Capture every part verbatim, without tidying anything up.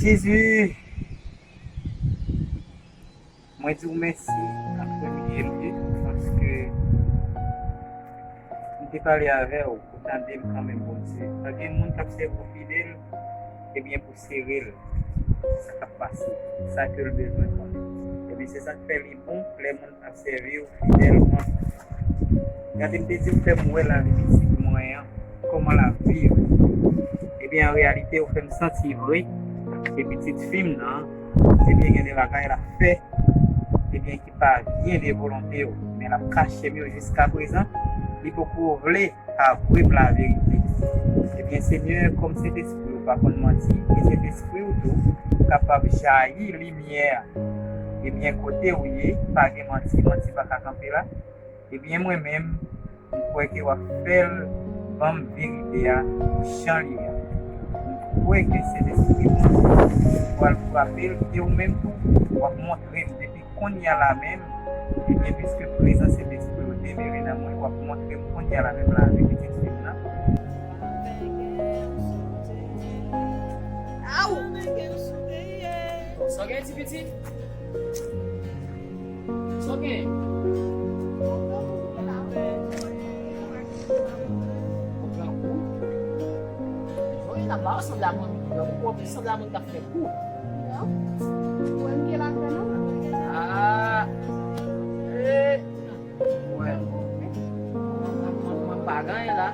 Jezi, mwen di w mèsi an premye lye, paske m te pale avè w, ou tande m kanmenm, Bondye. Pa gen moun k ap sèvi w fidèl, ebyen, pou sere l, sa k ap pase, sa ke l bezwen konnen. Ebyen, se sa k fè li bon lè moun ap sèvi w fidèlman. Gade, m te di w fè m wè lavi pitit mwen an, kòman l ap viv. Ebyen, an reyalite, ou fè m santi vre, se pitit fi m nan, ebyen, gen de bagay l ap fè, ebyen, ki pa byen de volonte w, men l ap kache m yo jiskaprezan, li poko vle avwe m laverite. Ebyen, Senyè, kòm Sentespri w pa konn manti, e Sentespri w tou kapab jayi limyè, ebyen, kote w ye, pa gen manti, manti pa ka kanpe la. Ebyen, mwen menm, m kwè ke w ap fè l ban m verite a jan li ye a. M kwè ke Sentespri Bondye pral frape l, e ou menm tou, w ap montre m depi kounye a la menm, ebyen, piske prezans Sentespri w demere nan mwen, w ap montre m kounye a la menm lavi pitit fi m nan. Aw! Sa w gen, ti pitit? Sa w gen? Ou pran kou? Ou pran kou? Wi, la pa sanble a moun ki pran kou, ou sanble a moun k ap fè kou. Non. Mwen, m gen lajan non. Ah. Eh. Mwen, mwen, mwen, mwen pa gen anyen la.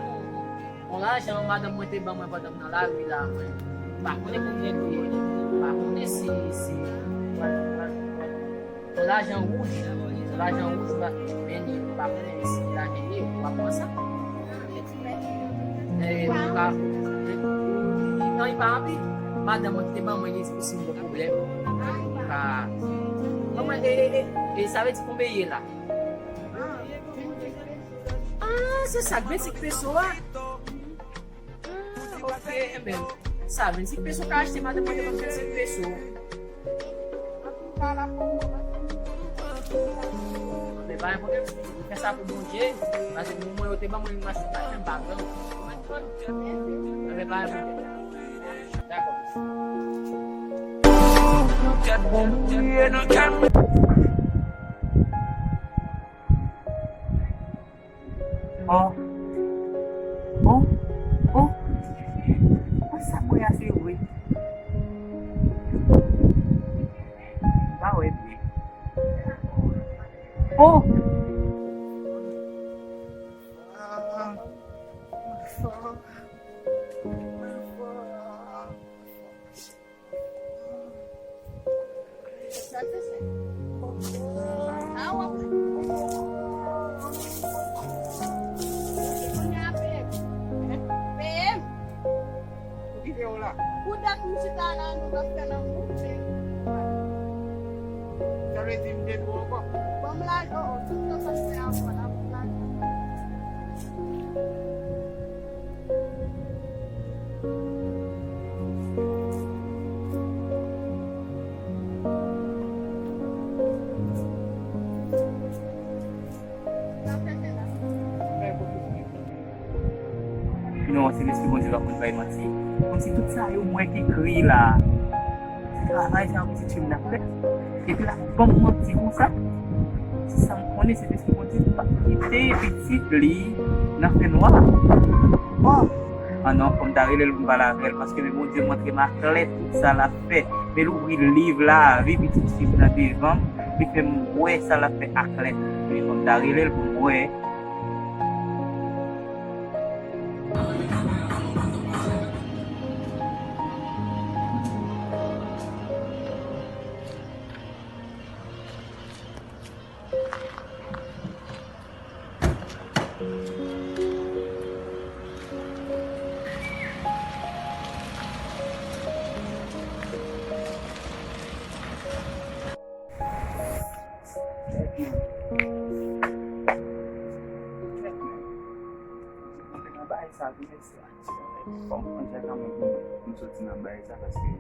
Yon lajan madanm mwen te ban mwen pandan m nan lari la, mwen pa konnen konbyen li ye. M pa konnen si, si, yon lajan wouj, yon lajan wouj, m pa, men li, m pa konnen si lajan li ye, w ap pran sa. Eh, m pa, eh, non, li pa anpil. Madanm mwen ki te ban mwen li, si m gen pwoblèm, m ka, non, mwen, e, e, e, e, sa vle di konbyen li ye la? Ah, se sa k vennsenk peso a? Ah, ok, enben, sa vennsenk peso ka achte, madanm mwen te ban m vennsenk peso. Enben, pa gen pwoblèm, m fè sa pou Bondye, paske moun mwen yo te ban mwen yon machin, m pa pran. Enben, pa gen pwoblèm. Dakò. Oh. Oh. Oh. Oh, sa m wè a se vre. M pa wè byen. Oh. Pou dat m chita la, nou pa fè lanmou. Sa vle di m te dwe ankò? Ban m lajan, oh, tout sa m fè ankò la, ban m lajan. Non, se lespri Bondye pa konn bay manti. Kòmsi tout sa yo m wè ki ekri la, se travay sa yo pitit fi m nan ap fè. Epi l ap ban m manti konsa. Se sa m konnen, se lespri Bondye pa kite pitit li nan fènwa. Oh! Ah non, fò m ta rele l pou m pale avè l, paske men Bondye montre m aklè tout sa l ap fè. Men l ouvri liv lavi pitit fi m nan devan m, li fè m wè sa l ap fè aklè. Men fò m ta rele l pou m wè. Fò m pran chè kanmenm pou m soti nan bagay sa, paske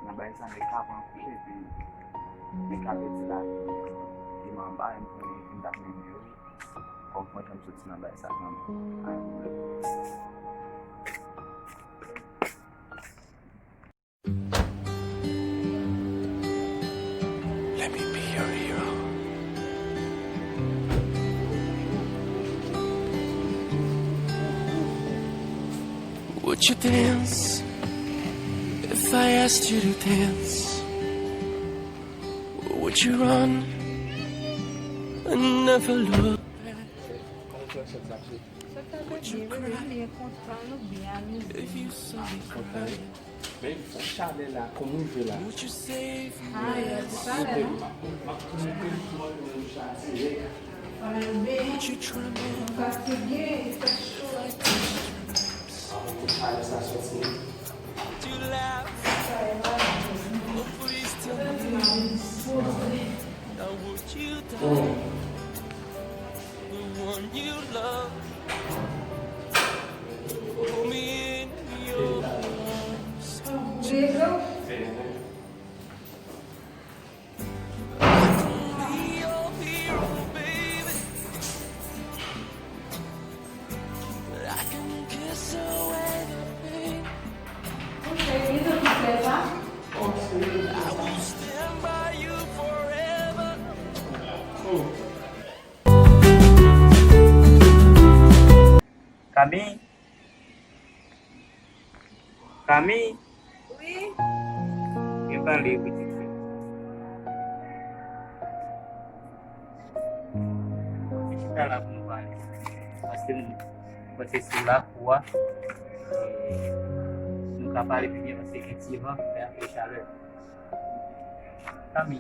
nan bagay sa, nèg ka pran kou, epi nèg ka pèdi lavi. E m anba, e m konnen m t ap mennen yo. Fò m pran chè m soti nan bagay sa kanmenm. Ay, mwen. Mwen Would you dance if I asked you to dance? Would you run and never look back? Would you cry if you saw me cry? Men fò chalè la, kòm rive la. Would you save my ass? Would you tremble if I touched your lips? Would you laugh? Oh, please tell me. Now would you die for the one you love? Hold me in your arms. I can be your hero, baby. I can kiss away the pain. I will stand by you forever. Kami? Kami? Wi. Gen pale, pitit fi. Mwen chita la pou nou pale. Paske m panse sou lakou a, e, nou ka pale pi byen paske gen ti van, gen anpil chalè. Kami,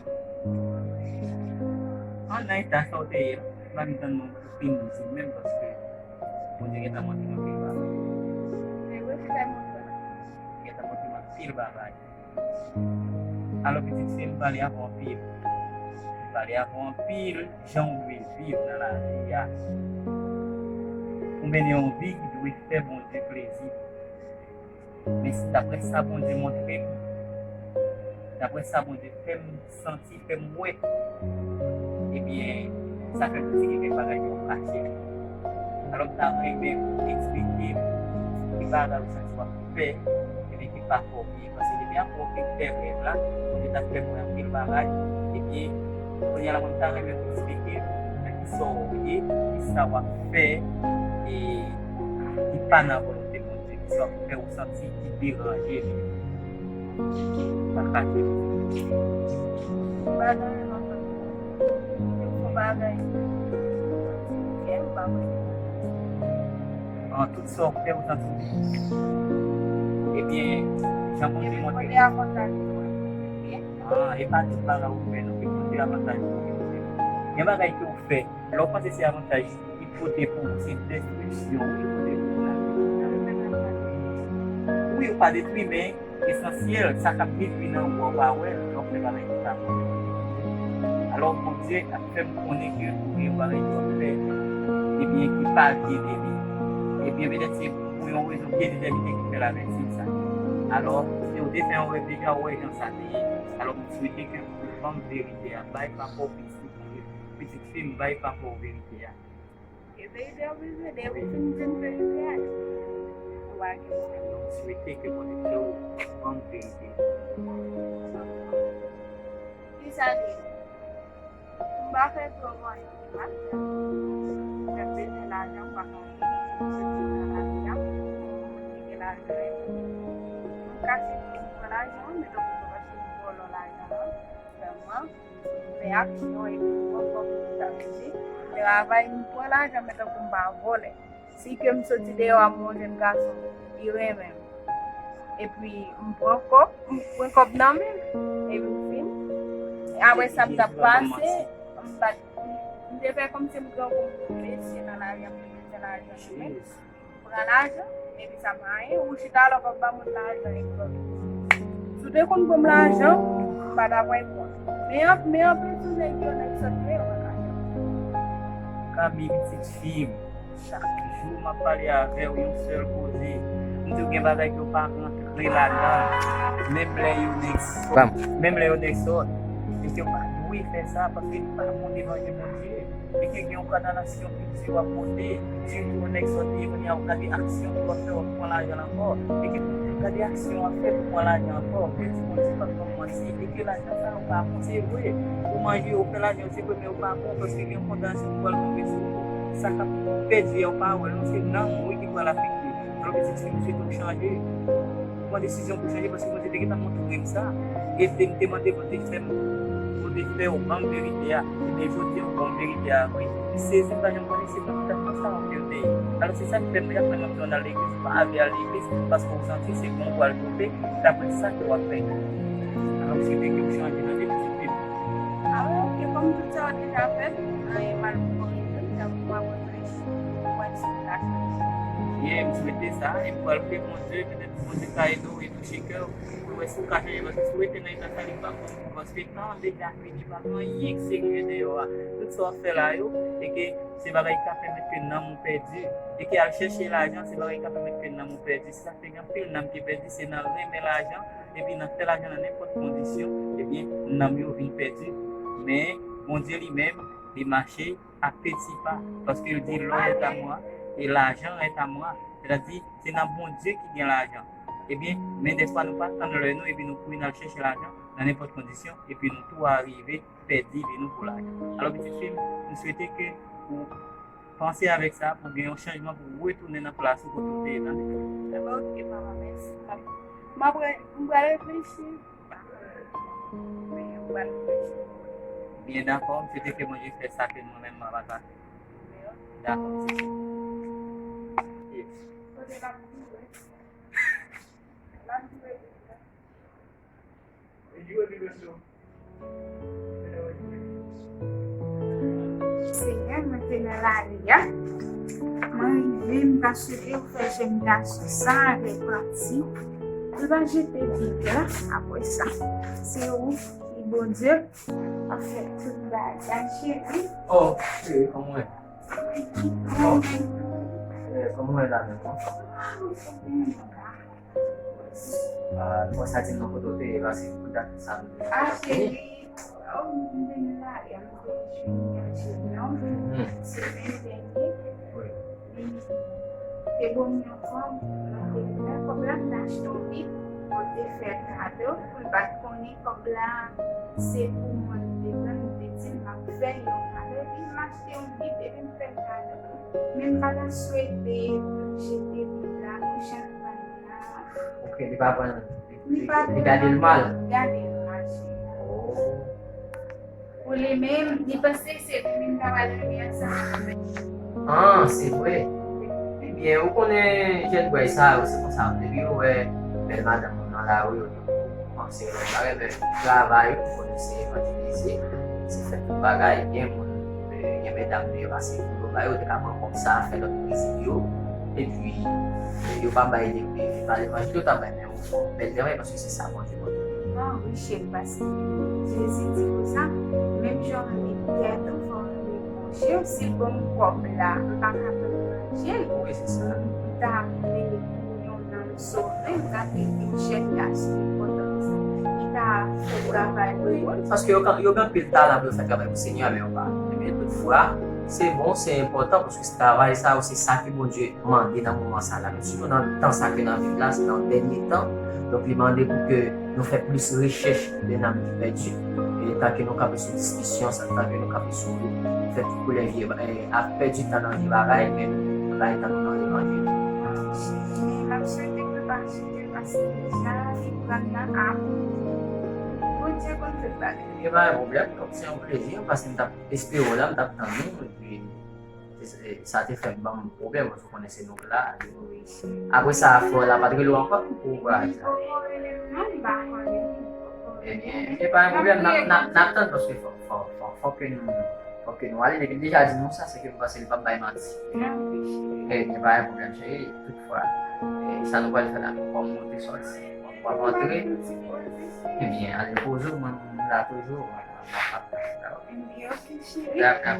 an nan eta sa w te ye, m pa vin tann nou fin di menm paske Bondye gentan montre m anpil bagay. Gentan montre m anpil bagay. Alò, pitit fi, m pale avè w anpil. M pale avè w anpil, jan w dwe viv nan lavi a. Ou mennen yon vi ki dwe fè Bondye plezi. Men si daprè sa Bondye montre m, daprè sa Bondye fè m santi, fè m wè, ebyen, sa fè m di gen kèk bagay yo kache. Alò, m ta renmen eksplike m ki bagay ou santi w ap fè, ebyen, ki pa fè w byen. Paske depi apre w fin fè rèv la, Bondye t ap fè m wè anpil bagay, ebyen, kounye a la, mwen, m ta renmen w eksplike m nan ki sa w ye, ki sa w ap fè, e ki pa nan volonte Bondye, ki sa w ap fè ou santi ki deranje li. Pa kache. Bagay nan tèt mwen. Yon bagay. Byen, m pa konn. An tout sa w fè, ou santi byen. Ebyen, jan Bondye montre. Epi, kote avantaj mwen? Ah, e pa tout bagay ou fè, non, ki pote avantaj pou ou. Gen bagay ke ou fè, lè w panse se avantaj li pote pou ou, se destriksyon wi li pote pou ou la. Wi, ou pa detwi, men esansyèl, sa k ap detwi nan ou a, ou pa wè l, lè w fè bagay ki pa bon. Alò, Bondye ap fè m konnen ke ou gen yon bagay ke w ap fè, ebyen, ki pa byen de li. Ebyen, petèt se pou yon rezon byen detèmine ki fè l avèti sa. Alò, si w te fè yon rèv deja, ou wè jan sa te ye. Alò, m swete ke ou ban m verite a, bay papa w pitit, pitit fi m, bay papa w verite a. E verite a w bezwen, depi w fin di m verite a, ou pa gen pwoblèm. M swete ke Bondye fè w ban m verite. Kisa li ye? M pa fè twòp anyen pou lajan. M fè bezwen lajan, m pa ka viv soti nan lavi a. Mwen gen lajan, m kache pou m pran lajan, men tankou se paske m vòlò lajan an, sèlman, m fè aksyon epi m pran kòb, sa vle di, m travay, m pran lajan, men tankou m pa vòlè. Si ke m soti deyò a, m wè yon jèn gason, li renmen m. Epi, m pran kòb, m pran kòb nan men l. Epi, m fin. Apre sa, m t ap pase, m pa t, m te fè kòmsi m grangou, m mesye nan lari a, m te bezwen lajan. Pran lajan, epi sa pa anyen, ou chita la w ap ba moun lajan, epi lòt. Si w te konn ban m lajan, m pa t ap pran. Men an, men anpil sou nèg yo, nèg sòt yo, yo pa ka. Kami, pitit fi m, chak jou m ap pale avè w yon sèl koze. M di w gen bagay ke w pa rantre ladan. Menm lè yo nèg sòt, menm lè yo nèg sòt, mesye, w pa dwe fè sa, paske li pa bon devan je Bondye. E ke gen yon kondanasyon ki di w ap pote, di w nèg sòt li, kounye a w gade aksyon ke w ap fè, w ap pran lajan l ankò. E ke gade aksyon w ap fè pou pran lajan ankò. Pèdi Bondye p ap ban w manti. E ke lajan sa yo pa bon, se vre. Ou manje, ou fè lajan yo, se vre, men yo pa bon, paske gen yon kondanasyon ki pral tonbe sou ou. Sa k ap pèdi a, ou pa wè l, non, se nanm ou wi ki pral afekte. Alò, pitit fi m, m swete w chanje. Ou pran desizyon pou chanje paske Bondye te gentan montre m sa. E te, m te mande Bondye fè m, Bondye fè w ban m verite a. Ebyen, jodi a, ou ban m verite a vre. M sezi, m pa janm konnen se pou tèt konsa ke m te ye. Alò, se sa k fè m, chak lè m ap di w al legliz, ou pa vle al legliz, paske ou santi se gon w pral twonpe, daprè sa ke w ap fè. Alò, m swete ke w chanje nan de pitit fi m. Ah, ok, kòm tout sa w deja fè, anyen mal pou kòm li menm, tankou w ap reflechi, ou wè si w ka chanje. Byen, m swete sa, e m pral priye Bondye, petèt Bondye ka ede w e touche kè w, pou w wè si w ka chanje, paske si w rete nan eta sa, li pa bon pou ou, paske tan an deja fini, pa gen anyen k serye deyò a. Tout sa w ap fè la yo, e ke se bagay ki ka pèmèt ke nanm ou pèdi, e ke al chèche lajan, se bagay ki ka pèmèt ke nanm ou pèdi. Se sa k fè gen anpil nanm ki pèdi, se nan renmen lajan, epi nan fè lajan nan nenpòt kondisyon, ebyen, nanm yo vin pèdi. Men, Bondye li menm, li mache a peti pa, paske l di, l'or est à moi, et l'argent est à moi. Sètadi, se nan Bondye ki gen lajan. Ebyen, men dèfwa nou pa tann lè nou, epi nou kouri n al chèche lajan nan nenpòt kondisyon, epi nou tou arive pèdi vi nou pou lajan. Alò, pitit fi m, m swete ke ou panse avèk sa pou gen yon chanjman, pou w retounen nan plas ou kote w te ye nan letan. Ok, papa, mèsi. M ap, m ap re-, m pral reflechi. Men, m pral reflechi. Byen, dakò, m swete ke Bondye fè sa ke mwen menm m ap atake. Dakò, pitit fi m. Yes. Kote l ap vive? L ap vive. Senyè, mwen te nan lari a. Mwen rive, m ta swete ou fè jèn gason sa avèk pati. Li va jete Bib la, apre sa. Se ou ki Bondye, w ap fè tout bagay, cheri. Oh, cheri, kòman w ye? Oh, eh, kòman w ye la menm, non? Ah, bon, sa di m nan kote w te ye, paske pou dat sa nou te fini. Ah, cheri, oh, m vin la, e m kote cheri a, cheri, non? Mhm. Semèn dènye, wi, li te ban m yon kòb, mwen te pran kòb la, m te achte yon Bib, mwen te fè kado, pou l pa t konnen kòb la, se pou mwen, m te pran, m te di, m ap fè yon kado, epi m achte yon Bib, epi m fè l kado. Men m pa ta swete pou l jete Bib la, pou jan l pran li a. Ok, li pa pran, li, li, li gade l mal. Li gade l mal, cheri. Oh. Pou li menm, li panse se li menm k ap al jwenn li ansanm. Ah, se vre. Ebyen, ou konnen jèn bway sa yo, se konsa. Depi yo wè bèl madanm ou nan lari, yo panse lòt bagay, men travay, ou konnen se evanjelize, se fè tout bagay. Gen moun, eh, gen medam yo pase pou yo ba yo, te ka pran kòb sa, fè lòt plezi yo. Epi, eh, yo pa bay de, de, de pa levanjil, yo ta bay, men yon bèl travay, paske se sa Bondye konn. Ah, wi, cheri, paske Jezi di konsa, menm jan w renmen tèt ou, fò w renmen pwochen w. Si l ban m kòb la, m pa ka pran levanjil. Wi, se sa. M ta vle pou yon nanm sove, m ta vle pou yon jèn gason kontan konsa. Li ta fè travay pou mwen. Paske yo, yo gen anpil talan pou yo fè travay pou Senyè a, men yo pa. Men toutfwa, se bon, se enpòtan, paske travay sa yo, se sa ke Bondye mande nan moman sa la. Men sitou nan tan sa ke n ap viv la, se nan dènye tan. Donk, li mande pou ke nou fè plis rechèch de nanm ki pèdi. E tanke nou kanpe sou diskisyon sa, tanke nou kanpe sou fè tout koulè vye, eh, ap pèdi tan nan vye bagay, men nou bay tan nou nan levanjil. Men m ap swete ke l pa chanje, paske deja li pran nan apou. Bondye konn tout bagay. Gen pa gen pwoblèm, donk se yon plezi, paske m t ap espere w la, m t ap tann ou, epi se, se, sa te fè m ban m pwoblèm, paske w konnen se nou k la. Apre sa, frè w la pa t rele w ankò pou vwayaj la? Ebyen, ebyen, pa gen pwoblèm, n ap, n ap, n ap tann, paske fò, fò, fò, fò ke nou, fò ke nou ale, depi l deja di nou sa, se ke m panse li p ap bay manti. Ebyen, pa gen pwoblèm, cheri, toutfwa, e, sa nou pral fè la, kòm nou te sòti, w ap antre, ebyen, ale poze w, mwen, m la toujou. Dakò.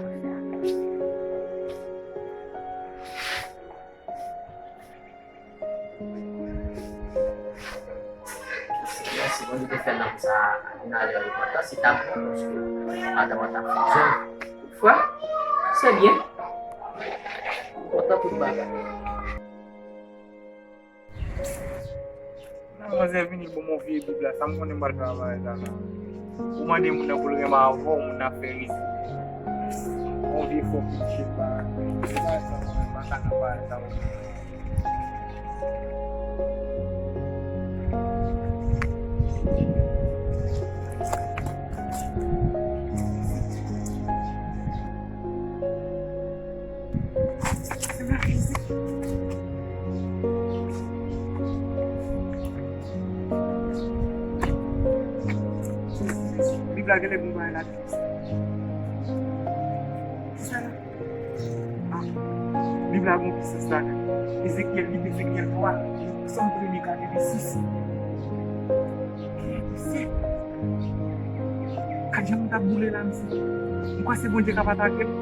Mèsi, Bondye te fè nanm sa vin ale an repantan, se ta bon, paske madanm an t ap fè zèv. Toutfwa, se byen. Kontan tout bagay. Nan manzè vini l ban m yon vye Bib la, sa m konnen m pral fè avè l la, non. Ou mande moun nan pou l renmen avè w, moun nan fè rezime. Yon vye fò pitye pa. Se pa sa, mwen, m pa ka nan bagay sa yo. Bib la genlè gen bagay ladan. Kisa la? Ah, Bib la gen pisans ladan. Ezekyèl, liv Ezekyèl twa, Sòm premye, kat epi sis. Kèt, mesye. Gad jan m t ap boule la, mesye. M kwè se Bondye k ap atake m.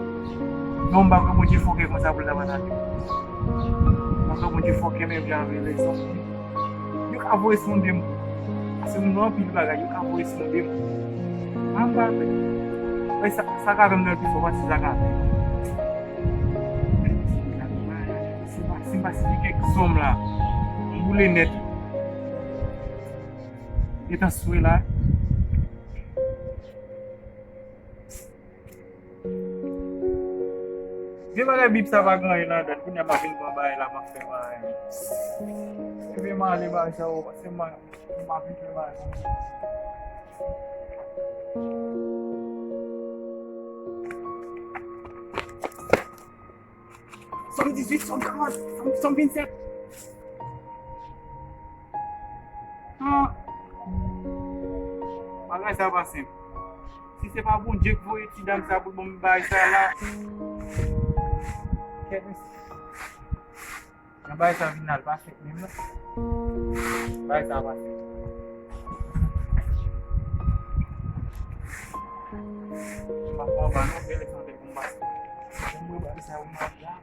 Non, m pa kwè Bondye fòkè konsa pou l t ap atake m. M pa kwè Bondye fòkè menm jan avèk lèzòm. Yo ka voye sonde m. Paske m nan anpil bagay, yo ka voye sonde m. Anba, men sa, sa ka fè m nan pi fò pase sa ka fè. Si m pa, si m pa site kèk sòm la, m boule nèt. Etan swe la. Vye bagay Bib sa pa gen anyen ladan l, kounye a m ap vin pran bagay la, m ap fè bagay. Leve m ale bagay sa yo, paske m, m ap vin fè bagay. Sòm dizuit, Sòm karant, Sòm, Sòm vennsèt. Ah. Bagay sa pa senp. Si se pa Bondye k voye ti dam sa pou l ban m bagay sa la. Kèt mesye. Nan bagay sa vin al pa senp menm non. Bagay sa pa senp. M pa pran anba non, bèl sanble pou m pase. Pou m wè bagay sa yo m ap la.